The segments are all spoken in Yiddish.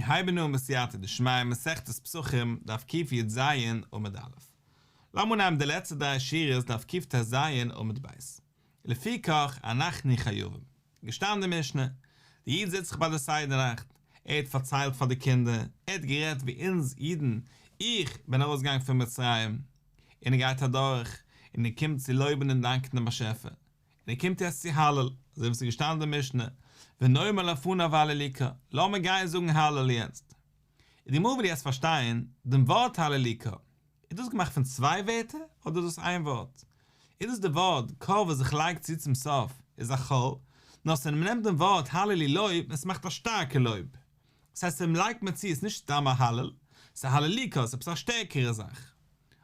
הייבן אן בסייעתא דשמיא מסכת פסחים דף קי"ז עמוד א'. לאמיר נעמען די לעצטע דריי שורות דף קט"ז עמוד ב'. לפיכך אנחנו חייבים. געשטאנען די משנה, די איד זיצט זיך ביי די סדר נאכט, ער האט פארציילט פאר די קינדער, ער האט גערעדט ווי אונז אידן, איך בין ארויסגעגאנגען פון מצרים, און ער גייט אדורך, און ער קומט צו לויבן און דאנקען דעם באשעפער. און ער קומט יעצט צו הלל, אזוי ווי ס'איז געשטאנען אין די משנה, ונאמר לפניו הללוקה, לאמיר גיין זאגן הלל יעצט. און די גמרא וויל יעצט פארשטיין, דעם ווארט הללוקה, איז דאס געמאכט פון צוויי ווערטער, אדער איז דאס איין ווארט? איז דאס די ווארט קה וואס איך לייג צו צום סוף, איז א חול, נאר ס'ווען מ'נעמט דעם ווארט הללו לויב און ס'מאכט א שטארקע לויב. דאס הייסט ווען מ'לייגט מיר צו איז נישט סתם א הלל, ס'איז הללוקה, ס'איז עפעס א שטערקערע זאך.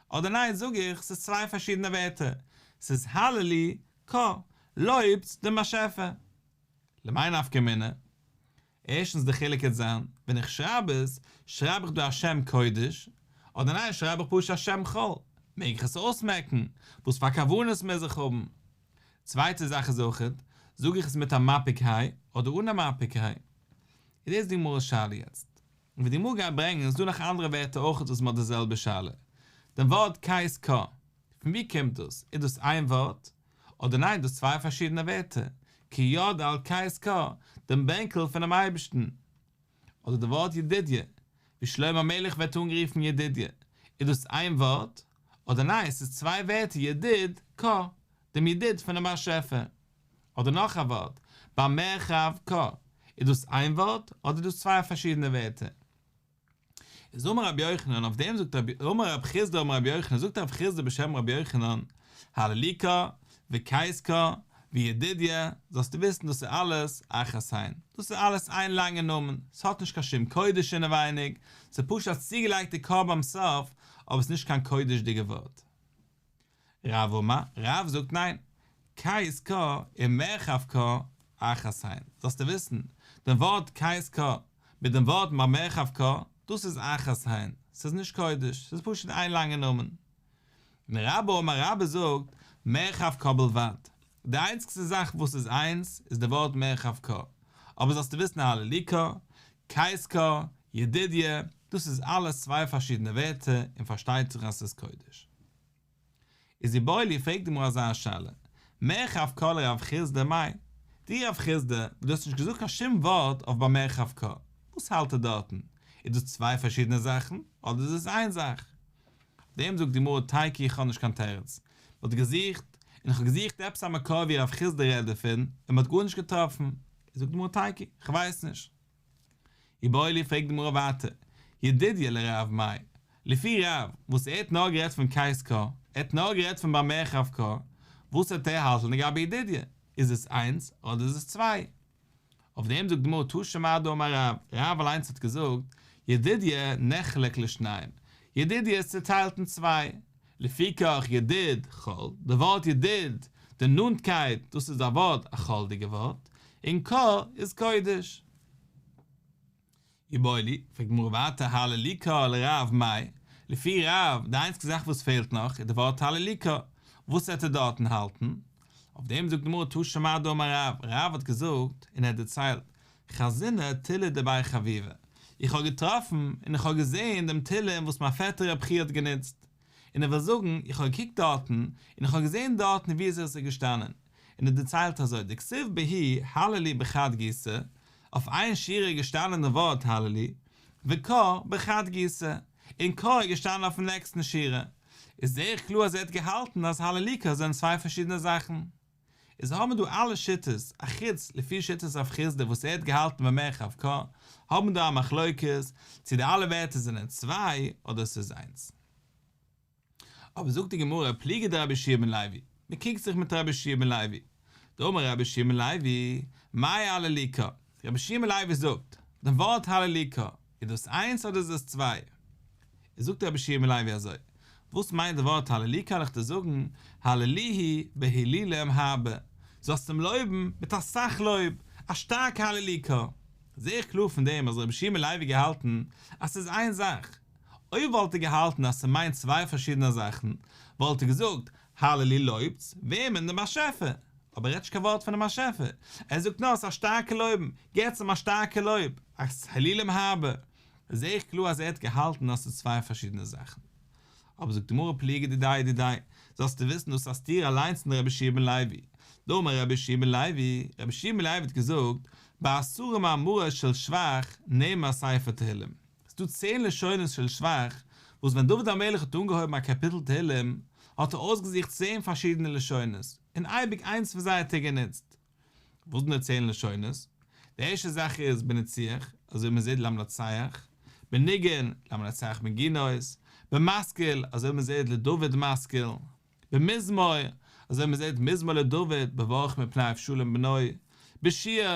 אדער ניין זאג איך ס'איז צוויי פארשידענע ווערטער, ס'איז הללו קה, לויבטס דעם באשעפער. למאי נפקא מינה? ערשטנס די חילוק וועט זיין, ווען איך שרייב עס, שרייב איך דא א שם קודש, אדער ניין שרייב איך פשוט א שם חול, מעג איך עס אויסמעקן? וואס פאר כוונות מוז איך האבן? צווייטע זאך איז אויכעט, זאג איך עס מיט א מפיק ה' אדער אן א מפיק ה'? איז דאס די גמרא'ס שאלה יעצט. און ווי די גמרא גייט ברענגען איז דא נאך אנדערע ווערטער אויכעט וואס מ'האט די זעלבע שאלה. דעם ווארט כס קה, פון ווי קומט דאס? איז דאס איין ווארט? אדער ניין דאס צוויי פארשידענע ווערטער, כי יד על כס קה, דעם בענקל פונעם אייבערשטן. אדער די ווארט ידידיה, ווי שלמה המלך ווערט אנגערופן ידידיה, איז דאס איין ווארט? אדער ניין ס'איז צוויי ווערטער ידיד קה, דעם ידיד פונעם באשעפער. אדער נאך א ווארט, במרחב קה, איז דאס איין ווארט אדער איז דאס צוויי פארשידענע ווערטער? איז אמר רבי יוחנן, אויף דעם זאגט רבי, אמר רב חסדא אמר רבי יוחנן, זאגט רב חסדא בשם רבי יוחנן, הללוקה, וכס קה, וידידיה, זאלסטו וויסן דאס איז אלעס אחת הן, דאס איז אלעס איין לאנגע נאמען, ס'האט נישט קיין שום קודש אינעווייניג, ס'איז פשוט א צוגעלייגטע קה ביים סוף, אבער ס'איז נישט קיין קודש'דיגע ווארט. רב אמר, רב זאגט ניין, כס קה ומרחב קה אחת הן, זאלסטו וויסן, דעם ווארט כס קה מיט דעם ווארט במרחב קה, דאס איז אחת הן, ס'איז נישט קודש, ס'איז פשוט איין לאנגע נאמען. און רבה אמר רבה זאגט, מרחב קה בלבד, די איינציגסטע זאך וואס איז איינס איז די ווארט מרחב קה, אבער זאלסטו וויסן הללוקה, כס קה, ידידיה, דאס איז אלעס צוויי פארשידענע ווערטער און פארשטייט זיך אז ס'איז קודש. איז איבעיא להו פרעגט די גמרא אזא שאלה, מרחב קה לרב חסדא מאי? דו רב חסדא, דו האסט נישט געזאגט קיין שום ווארט אויף במרחב קה, וואס האלט ער דארטן? איז דאס צוויי פארשידענע זאכן, אדער איז עס איין זאך? אויף דעם זאגט די גמרא תיקו איך האב נישט קיין תירוץ, מען האט געזוכט, און איך האב געזוכט עפעס א מקור ווי רב חסדא רעדט דערפון, און מען האט גארנישט געטראפן, זאגט די גמרא תיקו, איך ווייס נישט. איבעיא להו פרעגט די גמרא ווייטער, ידידיה לרב מאי, לפי רב, וואס ער האט נאר גערעדט פון כס קה, ער האט נאר גערעדט פון במרחב קה, וואס וועט ער האלטן לגבי ידידיה, איז עס איינס אדער איז עס צוויי? אויף דעם זאגט די גמרא תא שמע דאמר רב, רב אליינס האט געזאגט, ידידיה נחלק לשניים, ידידיה איז צוטיילט אין צוויי, לפיכך ידיד חול, די ווארט ידיד, די נאנטקייט, דאס איז א ווארט, א חול'דיגע ווארט, און קה איז קודש. איבעיא להו, פרעגט די גמרא ווייטער הללוקה לרב מאי, לפי רב, די איינציגסטע זאך וואס פעלט נאך איז די ווארט הללוקה, וואס וועט ער דארטן האלטן? אויף דעם זאגט די גמרא תא שמע דאמר רב, רב האט געזאגט און ער האט דערציילט, חזינא תילי דבי חביבא, איך האב געטראפן און איך האב געזען דעם תהלים וואס מיין פעטער רב חייא האט גענוצט, און ער וויל זאגן, איך האב געקוקט דארטן, און איך האב געזען דארטן ווי אזוי עס איז געשטאנען, און ער דערציילט אזוי, דכתיב בהו הללו בחד גיסא, אויף איין שורה איז געשטאנען די ווארט הללו, וקה בחד גיסא, און קה איז געשטאנען אויפן נעקסטן שורה, איז זעה איך קלאר אז ער האט געהאלטן אז הללוקה זענען צוויי פארשידענע זאכן. איז האבן דא אלע שיטות, אחוץ לפי שיטת רב חסדא וואס ער האט געהאלטן במרחב קה, האבן דא א מחלוקת צו די אלע ווערטער זענען צוויי אדער ס'איז איינס. אבער זאגט די גמרא פליגא דרבי יהושע בן לוי, מען קריגט זיך מיט רבי יהושע בן לוי, דאמר רבי יהושע בן לוי, מאי הללוקה, רבי יהושע בן לוי זאגט, דעם ווארט הללוקה, איז דאס איינס אדער איז דאס צוויי? איז זאגט רבי יהושע בן לוי אזוי, וואס מיינט די ווארט הללוקה וועל איך דיר זאגן, הללוהו בהילולים הרבה, זאלסט אים לויבן מיט אסאך לויב, א שטארקע הללוקה. זעה איך קלאר פון דעם אז רבי יהושע בן לוי האט געהאלטן אז ס'איז איין זאך, אויב וואלט ער געהאלטן אז ס'מיינט צוויי פארשידענע זאכן, וואלט ער געזאגט, הללו לויבטס, וועמען? דעם באשעפער! אבער ער רעדט נישט קיין ווארט פונעם באשעפער, ער זאגט נאר ס'איז א שטארקע לויבן, געטס אים א שטארקע לויב, א הילולים הרבה. זעה איך קלאר אז ער האט געהאלטן אז ס'איז צוויי פארשידענע זאכן. אבער זאגט די גמרא פליגא דידיה אדידיה, זאלסטו וויסן דאס איז א סתירה אליינס אין רבי יהושע בן לוי. דאמר רבי יהושע בן לוי, רבי יהושע בן לוי האט געזאגט, בעשרה מאמרות של שבח נאמר ספר תהילים. ס'איז דא צען לשונות של שבח, וואס ווען דוד המלך האט אנגעהויבן א קאפיטל תהילים, האט ער אויסגעזוכט צען פארשידענע לשונות, און אייביג איינס פון זיי האט ער גענוצט. וואס זענען די צען לשונות? די ערשטע זאך איז בניצוח, אזוי ווי מ'זעט למנצח, בניגון, למנצח בנגינות, במשכיל, אזוי ווי מ'זעט לדוד משכיל, במזמור, אזוי ווי מ'זעט מזמור לדוד, בברחו מפני אבשלום בנו, בשיר,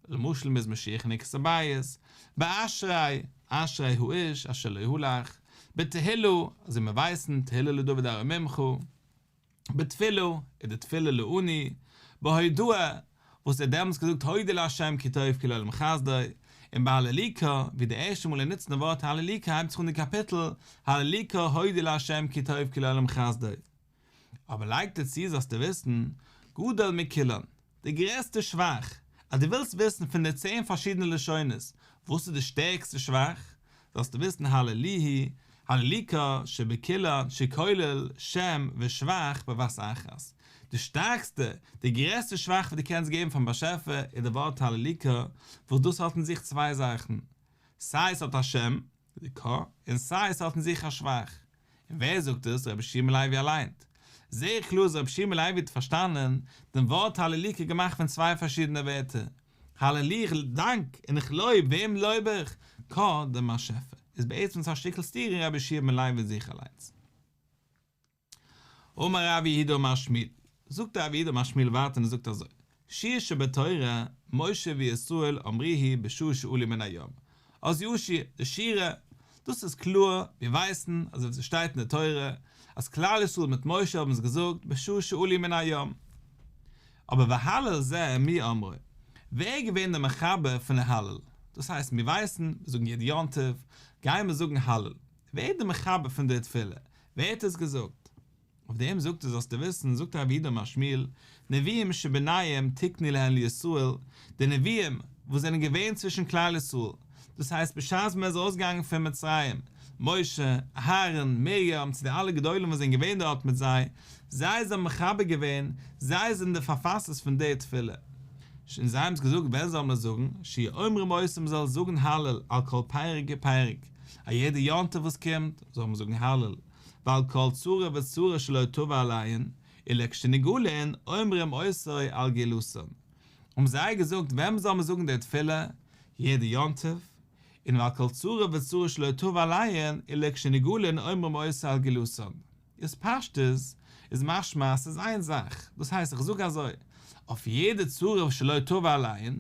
למשל מזמור שיר חנוכת הבית, באשרי, אשרי האיש אשר לא הלך, בתהילה, אזוי ווי מיר ווייסן, תהילה לדוד ארוממך. בתפילה, איז די תפילה לעני, בהודאה, וואס ער האט דעמאלטס געזאגט הודו לה' כי טוב כי לעולם חסדו, און בהללוקה, ווי די ערשטע מאל ער נוצט דעם ווארט הללוקה הייבט זיך אן די קאפיטל, הללוקה הודו לה' כי טוב כי לעולם חסדו. אבער לייגט ער צו זאלסטו וויסן, גדול מכולן, די גרעסטע שבח, אז דו ווילסט וויסן פון די צען פארשידענע לשונות וואס איז די שטערקסטע שבח, זאלסטו וויסן הללוהו, הללוקה שבכולן שכולל שם ושבח בבת אחת, די שטארקסטע, די גרעסטע שבח וואס דו קענסט געבן פארן באשעפער איז די ווארט הללוקה, וואס דאס האט אין זיך צוויי זאכן, סיי עס האט א שם, די קה, און סיי עס האט אין זיך א שבח. און ווער זאגט עס? רבי יהושע בן לוי אליין. זעה איך קלאר אז רבי יהושע בן לוי האט פארשטאנען דעם ווארט הללוקה געמאכט פון צוויי פארשידענע ווערטער, הללו איך דאנק און איך לויב, וועם לויב איך? קה, דעם באשעפער. איז בעצם עס א שטיקל סתירה אין רבי יהושע בן לוי זיך אליינס. אמר רב יהודה אמר שמואל, זאגט רב יהודה אמר שמואל ווייטער און ער זאגט אזוי, שיר שבתורה, משה וישראל אמרוהו בשעה שעלו מן הים, אז ישיר, די שירה, דאס איז קלאר, מיר ווייסן, אזוי ווי ס'שטייט אין די תורה, אז כלל ישראל מיט משה האבן עס געזאגט בשעה שעלו מן הים. אבער והלל זה מי אמרו, ווער איז געווען דער מחבר פון די הלל? דאס הייסט מיר ווייסן, מיר זאגן יעדע יום טוב, גייען מיר זאגן הלל, ווער איז דער מחבר פון די תפילה? ווער האט עס געזאגט? אויף דעם זאגט ער זאלסטו וויסן, זאגט רב יהודה אמר שמואל, נביאים שביניהם תקנו להן לישראל, די נביאים וואס זענען געווען צווישן כלל ישראל, דאס הייסט בשעת מען איז ארויסגעגאנגען פון מצרים, משה, אהרן, מרים, צו די אלע גדולים וואס זענען געווען דארט מיט זיי, זיי זענען מחבר געווען, זיי זענען די פארפאסערס פון די תפילה. און זיי האבן עס געזאגט, ווען זאל מען עס זאגן? שיהו אומרים אותו מען זאל זאגן הלל על כל פרק ופרק, א יעדע יום טוב וואס קומט, זאל מען זאגן הלל, ועל כל צרה וצרה שלא תבא עליהן, ולכשנגאלין אומרים אותו על גאולתן. האבן זיי געזאגט, ווען זאל מען זאגן די תפילה? יעדע יום טוב, און ועל כל צרה וצרה שלא תבא עליהן, ולכשנגאלין אומרים אותו על גאולתן. איז פשטות איז משמע אז ס'איז איין זאך, דאס הייסט איך זאג אזוי, אויף יעדע צרה שלא תבא עליהן,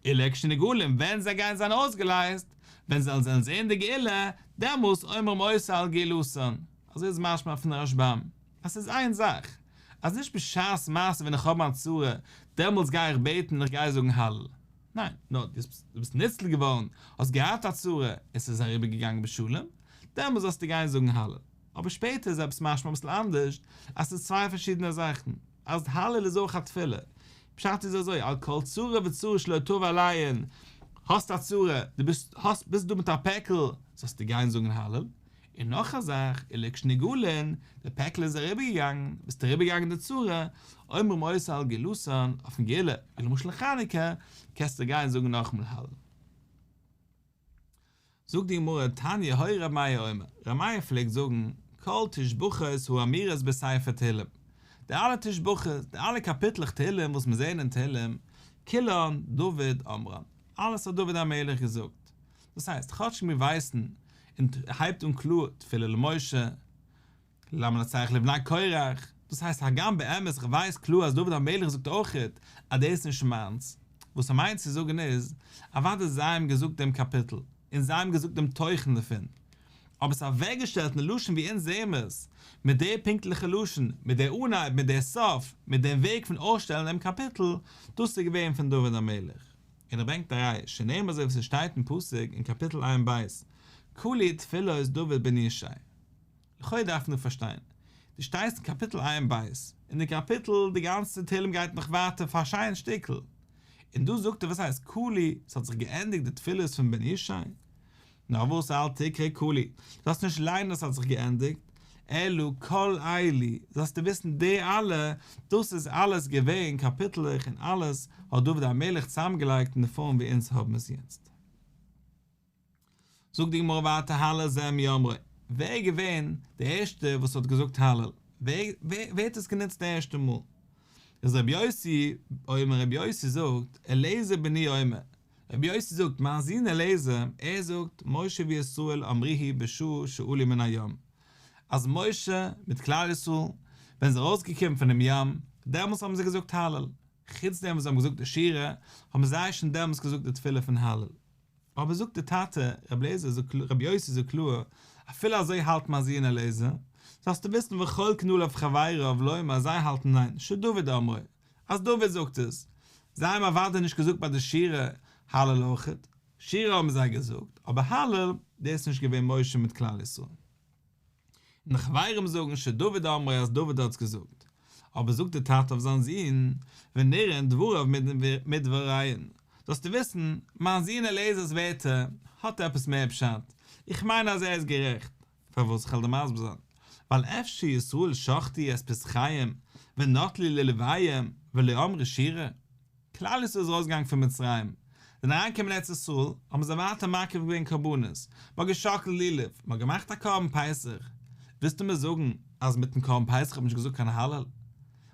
ולכשנגאלין ווען זיי גייען זיין אויסגעלייזט, ווען זיי וועלן זען די גאולה, דעמאלס אומרים אותו על גאולתן, אזוי איז משמע פון רשב"ם, אז ס'איז איין זאך, אז נישט בשעת מעשה ווען איך האב מיין צרה, דעמאלס גיי איך בעטן און איך גיי זאגן הלל, ניין, נאר דו ביסט ניצל געווארן, האסט געהאט א צרה, און ס'איז אריבערגעגאנגען בשלום, דעמאלס זאלסטו גיין זאגן הלל. אבער שפעטער איז עפעס משמע אביסל אנדערש, אז ס'איז צוויי פארשידענע זאכן, אז הלל איז אויך א תפילה, פשט איז אזוי, על כל צרה וצרה שלא תבא עליהן, האסט א צרה, דו ביסט האסט ביסט דא מיט א פעקל, זאלסטו גיין זאגן הלל, און נאך א זאך, ולכשנגאלין, די פעקל איז אריבערגעגאנגען, ביסט אריבערגעגאנגען די צרה, אומרים אותו על גאולתן, אויפן גאולה, ווי למשל חנוכה, קענסטו גיין זאגן נאכאמאל הלל. זאגט די גמרא, תניא היה ר' מאיר אומר, ר' מאיר פלעגט זאגן, כל תשבחות האמורות בספר תהילים, די אלע תשבחות, די אלע קאפיטלעך תהילים וואס מיר זעען אין תהילים, כולן דוד אמרן, אלעס האט דוד המלך געזאגט. דאס הייסט, כאטש מיר ווייסן, און הייבט אן קלאר, תפילה למשה, למנצח לבני קורח, דאס הייסט הגם באמת איך ווייס קלאר אז דוד המלך זאגט אויכעט אז דאס איז נישט מיינס, וואס ער מיינט צו זאגן איז, אוודאי זיי האבן געזאגט דעם קאפיטל, און זיי האבן געזאגט דעם תוכן דערפון, אבער עס אוועקגעשטעלט אין לשון ווי אונז זעהן עס, מיט די פונקטליכע לשון, מיט די אנהייב, מיט די סוף, מיט דעם וועג פון אויסשטעלן דעם קאפיטל, דאס איז געווען פון דוד המלך. און ער ברענגט א ראיה, שנאמר אזוי ווי ס'שטייט אין פסוק אין קאפיטל ע"ב, כלו תפילות דוד בן ישי. לכאו' דארף מען פארשטיין, דו שטייסט אין קאפיטל ע"ב, און די קאפיטל, די גאנצע תהלים גייט נאך ווייטער פאר א שיין שטיקל, און דא זאגט ער וואס הייסט כלו, ס'האט זיך געענדיגט די תפילות פון בן ישי? נאר וואס אל תקרי כלו, זאלסט נישט ליינען אז ס'האט זיך געענדיגט, אלא כל אלו, זאלסטו וויסן די אלע, דאס איז אלעס געווען קאפיטלעך און אלעס האט דוד המלך צוזאמגעלייגט אין די פארם ווי אונז האבן עס יעצט. זאגט די גמרא ווייטער הלל זה מי אמרו, ווער איז געווען דער ערשטער וואס האט געזאגט הלל? ווער ווער האט עס גענוצט די ערשטע מאל? איז רבי יוסי אומר רבי יוסי זאגט אלעזר בני אומר, רבי יוסי זאגט מיין זון אלעזר, ער זאגט משה וישראל אמרוהו בשעה שעלו מן הים, אז משה מיט כלל ישראל ווען זיי זענען ארויסגעקומען פונעם ים, דעמאלס האבן זיי געזאגט הלל, חוץ דעם וואס זיי האבן געזאגט די שירה, האבן זיי שוין דעמאלס געזאגט די תפילה פון הלל. אבער זאגט דער טאטע, רבי אליעזר זאגט רבי יוסי זאגט קלאר, אפילו אזוי האלט מיין זון אליעזר, זאלסטו וויסן וחולקין עליו חבריו לומר זיי האלטן ניין, שדוד אמרו, אז דוד זאגט עס, זיי האבן אוודאי נישט געזאגט ביי די שירה הלל אויכעט, שירה האבן זיי געזאגט, אבער הלל, דאס איז נישט געווען משה מיט כלל ישראל. און די חברים זאגן שדוד אמרו אז דוד האט עס געזאגט, אבער זאגט דער טאטע אויף זיין זון, ונראין דבריו מדבריהן, זאלסטו וויסן, מיין זון אליעזר'ס ווערטער האט עפעס מער פשט, איך מיין אז ער איז גערעכט, פארוואס? כ'וועל דיר מסביר זיין, ווייל אפשר ישראל שחטו את פסחיהם ונטלו לולביהם ולא אמרו שירה, כלל ישראל איז ארויסגעגאנגען פון מצרים, זענען אריינגעקומען אין ארץ ישראל, האבן זיי ווייטער מקריב געווען קרבנות, מען האט געשאקלט לולב, מען האט געמאכט א קרבן פסח, ווילסטו מיר זאגן אז מיטן קרבן פסח האט מען נישט געזאגט קיין הלל?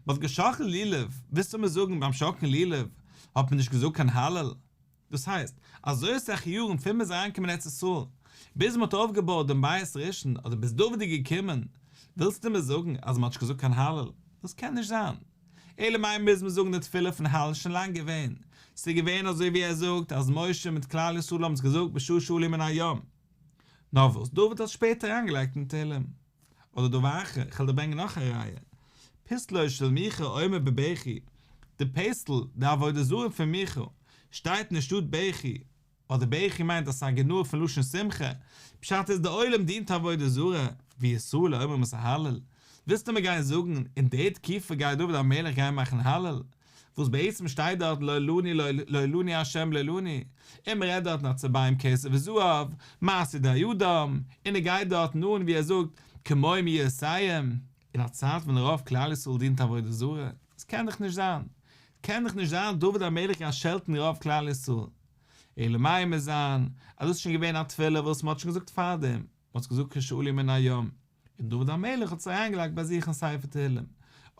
מען האט געשאקלט לולב, ווילסטו מיר זאגן ביים שאקלן לולב האט מען נישט געזאגט קיין הלל? דאס הייסט, אזוי סאך יארן פון מען איז אריינגעקומען אין ארץ ישראל, ביז מען האט אויפגעבויט דעם בית ראשון, אדער ביז דוד איז געקומען, ווילסטו מיר זאגן אז מען האט נישט געזאגט קיין הלל? דאס קען נישט זיין. אלא מאי מוז מען זאגן די תפילה פון הלל איז שוין לאנג געווען, ס'איז געווען אזוי ווי ער זאגט אז משה מיט כלל ישראל האבן עס געזאגט בשעה שעלו מן הים, נאר וואס דוד האט שפעטער אריינגעלייגט אין תהלים. אדער דבר אחר, איך וועל דיר ברענגען נאך א ראיה, פסלו של מיכה עומד בבכי, די פסל, די עבודה זרה פון מיכה, שטייט אין די שטאט בכי, אדער בכי מיינט אז ס'איז א גענוי פון לשון שמחה, פשט איז די עולם דינט עבודה זרה, וישראל אומרים את ההלל, ווילסטו מיר גיין זאגן אין די תקופה גייט דוד המלך גיין מאכן הלל, וואס בעצם שטייט דארט לא לנו לא לנו ה' לא לנו, און מ'רעדט דארטן עצביהם כסף וזהב, מעשה ידי אדם, און ער גייט דארטן אן ווי ער זאגט כמוהם יהיו עושיהם, אין א צייט ווען רוב כלל ישראל דינט עבודה זרה, עס קען דאך נישט זיין, קען דאך נישט זיין דוד המלך גייט שעלטן רוב כלל ישראל, אלא מאי מוז זיין אז דאס איז שוין געווען א תפילה וואס מען האט שוין געזאגט פארדעם, מען האט עס געזאגט כשעלו מן הים, און דוד המלך האט עס אריינגעלייגט ביי זיך אין ספר תהילים,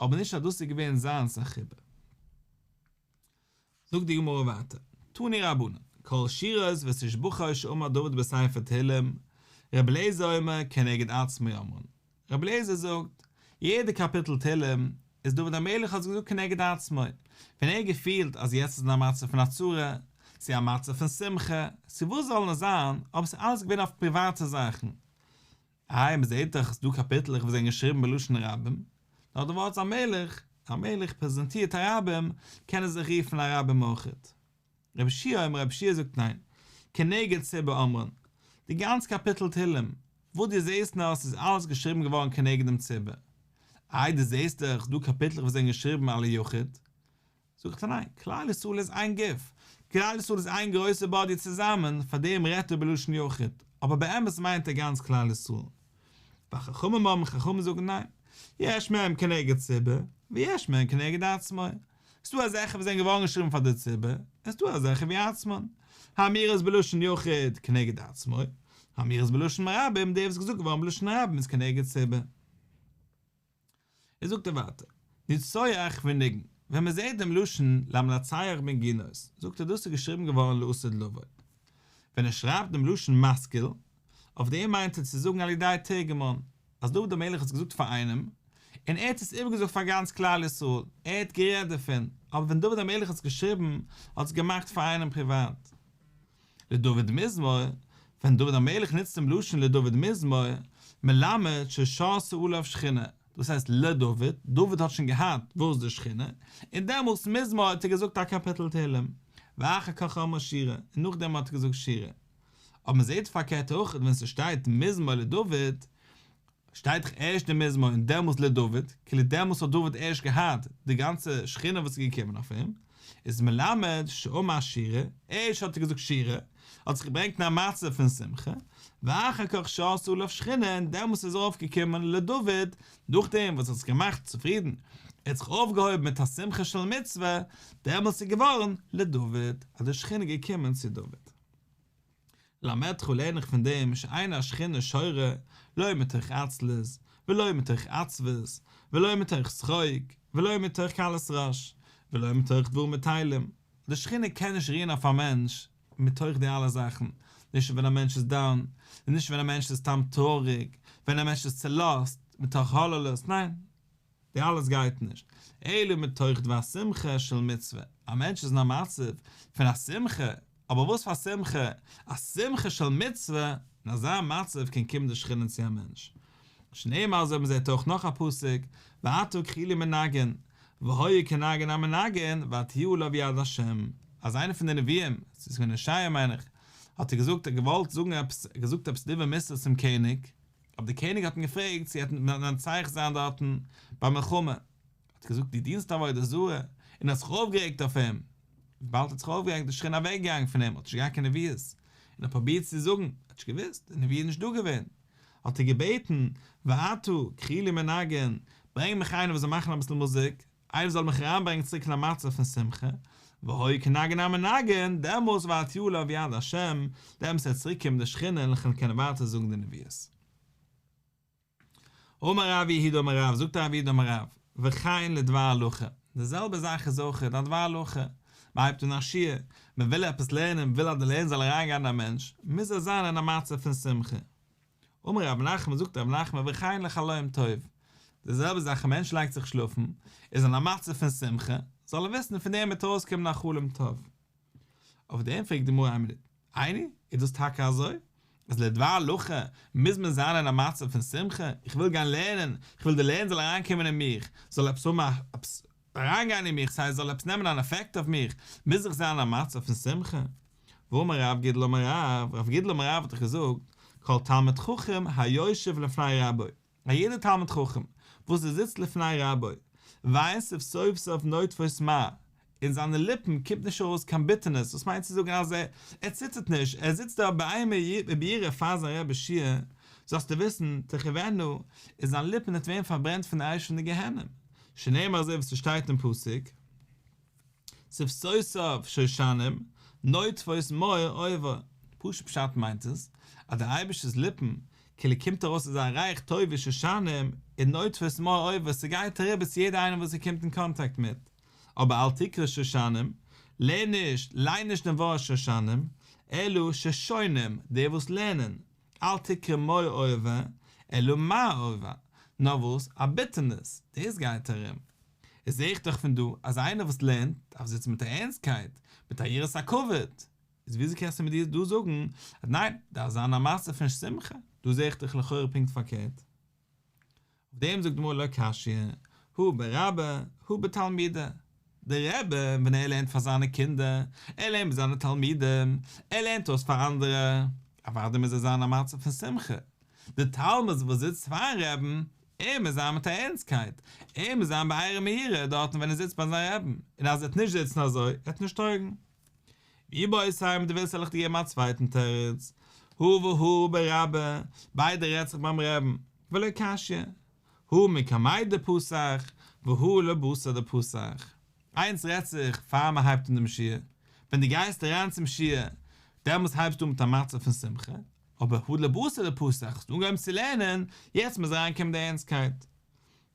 אבער נישט אז דאס איז געווען זיינס א חיבור. זאגט די גמרא ווייטער, תנו רבנן, כל שירות ותשבחות שאמר דוד בספר תהילים, רבי אליעזר אומר כנגד עצמו אמרן, רבי אליעזר זאגט, יעדע קאפיטל תהלים איז דוד המלך האט עס געזאגט כנגד עצמו, ווען ער האט געפילט אז יעצט איז אין א מצב פון א צרה, צו א מצב פון שמחה, צו וואס זאל נאר זיין, אבער ס'איז אלעס געווען אויף פריוואטע זאכן. איי, מ'זעט דאך ס'דא קאפיטלעך וואס זענען געשריבן בלשון רבים, נאר די ווארט המלך, א מלך פרעזענטירט א רבים, קען ער זיך רופן א רבים אויכעט. רבי יהושע אומר רבי יהושע זאגט ניין, כנגד ציבור אמרן, די גאנץ קאפיטל תהלים, וואס דו זעסט נאר ס'איז אלעס געשריבן געווארן כנגד דעם ציבור. איי דו זעסט דאך דא קאפיטלעך וואס זענען געשריבן על היחיד. זאגט ער ניין, כלל ישראל איז איין גוף, כלל ישראל איז איין גרויסע באדי צוזאמען, פאר דעם רעדט ער בלשון יחיד, אבער באמת מיינט ער גאנץ כלל ישראל. וחכמים אומרים חכמים זאגן ניין, יש מהם כנגד ציבור, ויש מהם כנגד עצמו. ס'דא אזעלכע וואס זענען געווארן געשריבן פאר די ציבור, און ס'דא אזעלכע ווי עצמן. האמירות בלשון יחיד כנגד עצמו, האמירות בלשון רבים, די וואס איז געזאגט געווארן בלשון רבים איז כנגד ציבור. ער זאגט ער ווייטער, ניצוח וניגון, ווען מען זעט דעם לשון למנצח בנגינות, זאגט ער דאס איז געשריבן געווארן לעתיד לבוא. ווען ער שרייבט דעם לשון משכיל, אויף דעם מיינט ער צו זאגן על ידי תורגמן, אז דוד המלך האט עס געזאגט פאר איינעם, און ער האט עס איבערגעזאגט פאר גאנץ כלל ישראל, ער האט גערעדט דערפון, אבער ווען דוד המלך האט עס געשריבן, האט עס געמאכט פאר איינעם פריוואט. לדוד מזמור, ווען דוד המלך נוצט דעם לשון לדוד מזמור, מלמד ששרתה עליו שכינה, דאס הייסט לדוד, דוד האט שוין געהאט וואס די שכינה, און דעמאלטס מזמור האט ער געזאגט א קאפיטל תהלים, ואחר כך אמר שירה, און נאכדעם האט ער געזאגט שירה. אבער מען זעט פארקערט אויך ווען ס'שטייט מזמור לדוד, שטייט דאך ערשט די מזמור און דעמאלטס לדוד, כאילו דעמאלטס האט דוד ערשט געהאט די גאנצע שכינה וואס איז געקומען אויף אים. איז מלמד שאמר שירה, ערשט האט ער געזאגט שירה, האט זיך געברענגט אין א מצב פון שמחה, ואחר כך שרתה עליו שכינה, און דעמאלס איז ארויפגעקומען לדוד, נאכדעם וואס ער האט זיך געמאכט צופרידן, ער האט זיך אויפגעהויבן מיט א שמחה של מצוה, דעמאלס איז געווארן לדוד, אז די שכינה איז געקומען צו דוד. ללמדך לערן איך פון דעם שאין השכינה שורה לא מתוך עצלות ולא מתוך עצבות ולא מתוך שחוק ולא מתוך קלות ראש ולא מתוך דברים בטלים, די שכינה קען נישט רוען אויף א מענטש מתוך די אלע זאכן, נישט ווען א מענטש איז דאון, און נישט ווען א מענטש איז סתם טרויעריג, ווען א מענטש איז צולאזט, מתוך הוללות, ניין, די אלעס גייט נישט, אלא מתוך דבר שמחה של מצוה, א מענטש איז אין א מצב פון א שמחה, אבער וואס פאר שמחה? א שמחה של מצוה, אין אזא מצב קען קומען די שכינה צו א מענטש. שנאמר אזוי ווי מ'זעט אויך נאך א פסוק, ועתה קחו לי מנגן, והיה כנגן המנגן ותהי עליו יד השם, אז איינער פון די נביאים, ס'איז געווען ישעיה מיין איך, האט ער געזאגט ער האט געוואלט זאגן עפעס, ער האט געזאגט עפעס דברי מוסר צום קעניג, אבער דער קעניג האט אים געפרעגט צו ער וועט מנצח זיין דארטן ביי מלחמה, האט ער געזאגט דו דינסט עבודה זרה, און האט זיך אויפגערעגט אויף אים, וויבאלד ער האט זיך אויפגערעגט איז די שכינה אוועקגעגאנגען פון אים, האט נישט געהאט קיין נביאות, און האט פרובירט צו זאגן, ער האט נישט געוואוסט, די נבואה איז נישט דא געווען, האט ער געבעטן, ועתה קחו לי מנגן, ברענג מיך איינער וואס זאל מאכן אביסל מוזיק, איינער זאל מיך אריינברענגען צוריק אין א מצב פון שמחה, והיה כנגן המנגן, דעמאלס ותהי עליו יד השם, דעמאלס וועט צוריק קומען די שכינה און איך וועל קענען ווייטער זאגן די נביאות. אמר רב יהודה אמר רב, זאגט רב יהודה אמר רב, וכן לדבר הלכה, די זעלבע זאך איז אויך א דבר הלכה, מען הייבט אן א שיעור, מען וויל עפעס לערנען, מען וויל אז די לערנען זאל אריינגיין אין א מענטש, מוז ער זיין אין א מצב פון שמחה. אמר רב נחמן זאגט רב נחמן וכן לחלום טוב, די זעלבע זאך א מענטש לייגט זיך שלאפן, איז אין א מצב פון שמחה, זאל ער וויסן פון דעם וועט ארויסקומען א חלום טוב. אויף דעם פרעגט די גמרא איין מינוט, איני, איז דאס טאקע אזוי? אז לדבר הלכה מוז מען זיין אין א מצב פון שמחה, איך וויל גיין לערנען, איך וויל די לערנען זאל אריינקומען אין מיך, זאל עפעס האבן א, עפעס אריינגיין אין מיך, ס'הייסט זאל עפעס נעמען אן עפעקט אויף מיך, מוז איך זיין אין א מצב פון שמחה? והאמר רב גידל אמר רב, רב גידל אמר רב האט דאך געזאגט, כל תלמיד חכם היושב לפני רבו, א יעדער תלמיד חכם וואס ער זיצט לפני רבו, ואין שפתותיו נוטפות מר, אין זיינע ליפן קומט נישט ארויס קיין ביטערנעס, וואס מיינט צו זאגן אז ער ער ציטערט נישט, ער זיצט דארט באימה וביראה פאר זיין רבי'ס שיעור, זאלסטו וויסן, תכוינה, איז זיין ליפן וועט ווערן פארברענט פון די אש פון די גיהנום, שנאמר אזוי ווי ס'שטייט אין פסוק, שפתותיו שושנים, נוטפות מור עובר. פשוט פשט מיינט עס, אז דער אייבערשטער'ס ליפן, כאילו קומט ארויס אזא ריח טוב ווי שושנים, און נוטפות מור עובר, ס'גייט אריבער צו יעדער איינעם וואס ער קומט אין קאנטאקט מיט. אבער אל תקרא שושנים, לערן נישט, ליין נישט דעם ווארט שושנים, אלא ששונים, די וואס לערנען, אל תקרא מור עובר, אלא מר עובר, נאר וואס, א ביטערנעס, דאס גייט ארום. איז זעה איך דאך פון דא אז איינער וואס לערנט דארף זיצן מיט א ערנסטקייט, מיט א יראת הכבוד, איז וויאזוי קענסטו מיר דא זאגן אז ניין, דארף זיין א מצב פון שמחה, דא זעה איך דאך לכאורה פונקט פארקערט. אויף דעם זאגט די גמרא לא קשיא, הא ברבה הא בתלמידי, דער רבי ווען ער לערנט פאר זיינע קינדער, ער לערנט מיט זיינע תלמידים, ער לערנט אויס פאר אנדערע, אוודאי מוז ער זיין א מצב פון שמחה, דער תלמיד וואס זיצט פארן רעבן, ער מוז זיין מיט א ערנסטקייט, ער מוז זיין באימה וביראה דארטן ווען ער זיצט ביי זיין רעבן, און אז ער וועט נישט זיצן אזוי, וועט נישט טויגן. ואיבעית אימא דו ווילסט וועל איך דיר געבן א צווייטן תירוץ, הא והא ברבה, ביידע רעדט זיך ביים רעבן, ולא קשיא, הא מקמיה דפתח, והא לבתר דפתח. איינס רעדט זיך פאר מען הייבט אן דעם שיעור, ווען דו גייסט אריין צום שיעור, דעמאלס הייבסטו אן מיט א מצב פון שמחה, אבער הא לבתר דפתח, האסט אנגעהויבן צו לערנען, יעצט מוז אריינקומען די ערנסטקייט.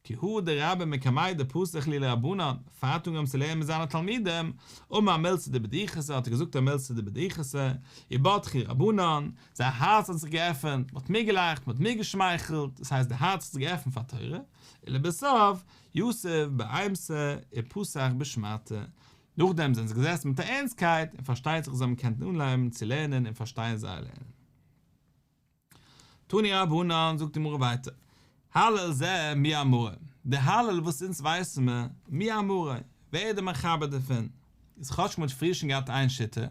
כי הא דרבה מקמיה דפתח להו לרבנן, פאר ער האט אנגעהויבן צו לערנען מיט זיינע תלמידים, אמר מילתא דבדיחותא האט ער געזאגט א מילתא דבדיחותא, ובדחו רבנן, זייער הארץ האט זיך געעפנט, מען האט מיטגעלאכט, מען האט מיטגעשמייכלט, דאס הייסט די הארץ האט זיך געעפנט פאר תורה, ולבסוף, יתיב באימתא ופתח בשמעתא, נאכדעם זענען זיי געזעסן מיט א ערנסטקייט, און פארשטייט זיך זיי האבן געקענט אנהייבן צו לערנען און פארשטיין זייער לערנען. תנו רבנן, זאגט די גמרא ווייטער, הלל זה מי אמרו, די הלל וואס אונז ווייסן מיר, מי אמרו, ווער איז דער מחבר דערפון? איז כאטש מ'האט פריער שוין געהאט איין שיטה, דאס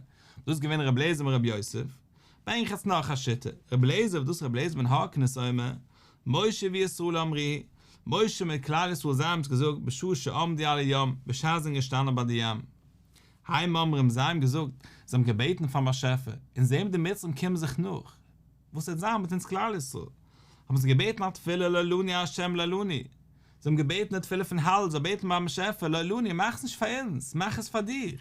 איז געווען רבי אליעזר בן רבי יוסף, ברענג איך יעצט נאך א שיטה, רבי אליעזר, דאס רבי אליעזר בן הורקנוס אומר, משה וישראל אמרו, משה מיט כלל ישראל זיי האבן עס געזאגט בשעה שעמדו על הים, בשעת זיי זענען געשטאנען ביי די ים. הם אומרים זיי האבן געזאגט, זיי האבן געבעטן פארן באשעפער, אונז זעהן די מצרים קומען זיך נאך, וואס וועט זיין מיט אונז כלל ישראל? האבן זיי געבעטן א תפילה לא לנו ה' לא לנו, זיי האבן געבעטן די תפילה פון הלל, זיי בעטן ביים באשעפער לא לנו, מאך עס נישט פאר אונז, מאך עס פאר דיך.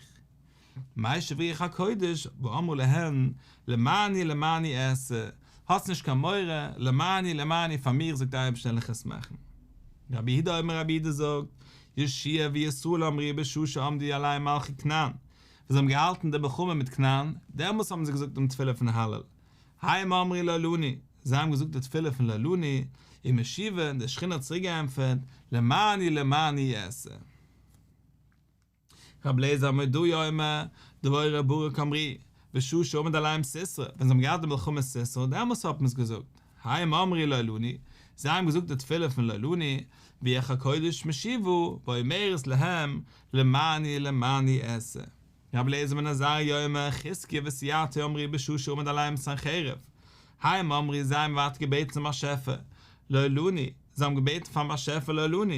משיב רוח הקודש ואמרה להן, למעני למעני אעשה, האטס נישט קיין מורא, למעני למעני פאר מיר זאגט דער אייבערשטער וועל איך עס מאכן. רבי יהודה אומר רבי יהודה זאגט, יהושע וישראל אמרו בשעה שעמדו עליהם מלכי כנען, ווען זיי האבן געהאלטן די מלחמה מיט כנען, דעמאלס האבן זיי געזאגט דעם תפילה פון הלל, הם אמרו לא לנו, זיי האבן געזאגט די תפילה פון לא לנו, ומשיבה, און די שכינה האט צוריק געענטפערט, למעני למעני אעשה. רבי אליעזר המודעי אומר, דבורה וברק אמרו, בשעה שעמד עליהם סיסרא, ווען זיי האבן געהאט די מלחמה סיסרא, דעמאלס האט מען עס געזאגט, הם אמרו לא לנו, זיי האבן געזאגט די תפילה פון לא לנו, ורוח הקודש משיבה, ואומרת להם, למעני למעני אעשה. רבי אליעזר בן עזריה אומר, חזקיה וסייעתו אמרו בשעה שעמד עליהם סנחריב, הם אמרו זיי האבן ווייטער געבעטן צום באשעפער, לא לנו, זיי האבן געבעטן פארן באשעפער לא לנו,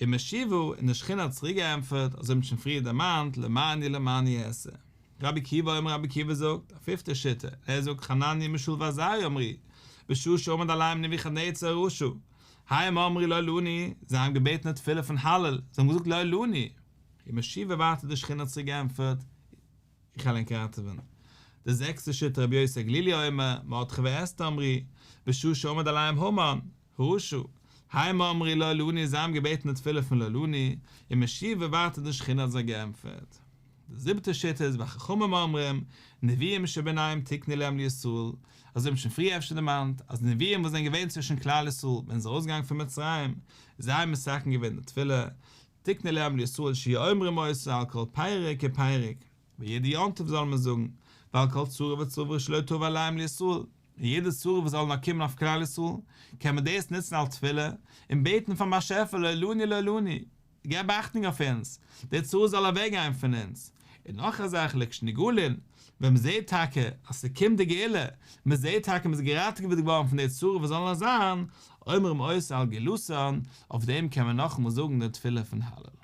ומשיבה, און די שכינה האט צוריק געענטפערט, אזוי ווי מ'האט שוין פריער דערמאנט, למעני למעני אעשה. רבי עקיבא אומר רבי עקיבא זאגט, א פיפטע שיטה, ער זאגט חנניה מישאל ועזריה אמרו, בשעה שעמד עליהם נבוכדנצר הרשע, הם אמרו לא לנו, זיי האבן געבעטן די תפילה פון הלל, זיי האבן געזאגט לא לנו, ומשיבה ווייטער די שכינה האט צוריק געענטפערט, איך וועל ענק ראטעווען. די זעקסטע שיטה רבי יוסי הגלילי אומר, מרדכי ואסתר אמרו, בשעה שעמד עליהם המן, הרשע, הם אמרו לא לנו זיי האבן געבעטן די תפילה פון לא לנו, ומשיבה ווייטער די שכינה האט זיי געענטפערט. די זיבעטע שיטה איז וחכמים אומרים, נביאים שביניהם תקנו להם לישראל, אזוי האבן שוין פריער אפשר דערמאנט, אז די נביאים וואס זענען געווען צווישן כלל ישראל ווען זיי ארויסגעגאנגען פון מצרים, זיי האבן מתקן געווען די תפילה, תקנו להם לישראל שיהיו אומרים אותה על כל פרק ופרק, ביי יעדע יום טוב זאל מען זאגן, ועל כל צרה וצרה שלא תבוא עליהם לישראל, און יעדע צרה וואס זאל נאר קומען אויף כלל ישראל, קען מען דאס נוצן אלס תפילה, און בעטן פארן באשעפער לא לנו לא לנו, געב אכטונג אויף אונז, די צרה זאל אוועק גיין פון אונז. און נאך א זאך לכשנגאלין, ווען מען זעט טאקע אז ס'קומט די גאולה, מען זעט טאקע מען איז געראטעוועט געווארן פון די צרה וואס זאל נאר זיין, אומרים אותה על גאולתן, אויף דעם קען מען נאכאמאל זאגן די תפילה פון הלל.